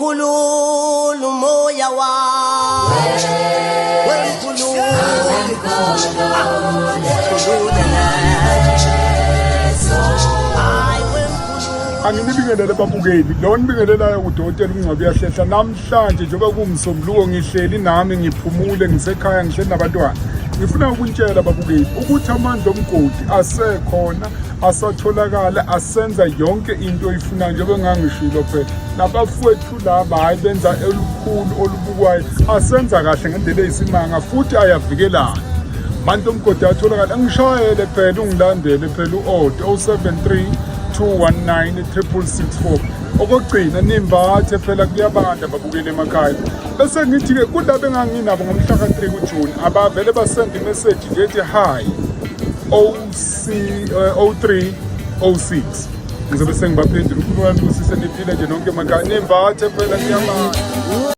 Wemkhulula umoya wami. Wemkhulula. Mkhulule. Hayi wemkhulula. Anginibingelele babukeli, lo nibingelelayo kudokotela uNgcobo uyahlehla. Namhlanje njengoba kuwumsombuluko ngihleli nami ngiphumule ngisekhaya ngihleli nabantwana. Ngifuna ukuntshela babukeli ukuthi amandla omgodi asekhona asatholakala asenza yonke into oyifunayo njengoba ngangishilo phela nabafowethu laba hhayi benza olukhulu olubukwayo asenza kahle ngendlela eyisimanga futhi ayavikelana bantu omgodi atholakala ngishayele phela ungilandele phela u-odo 073 219 3664 okokugcina nimbathe phela kuyabanda babukele emakhaya bese ngithi-ke kulaba enganginabo ngomhla ka-3 kujuni abavele basende imeseji nje ethi hi OC 03 06 ngizobe sengibaphendula ukhuluma nibusise niphile nje nonke emakhaya nimbathe phela kuyabanda.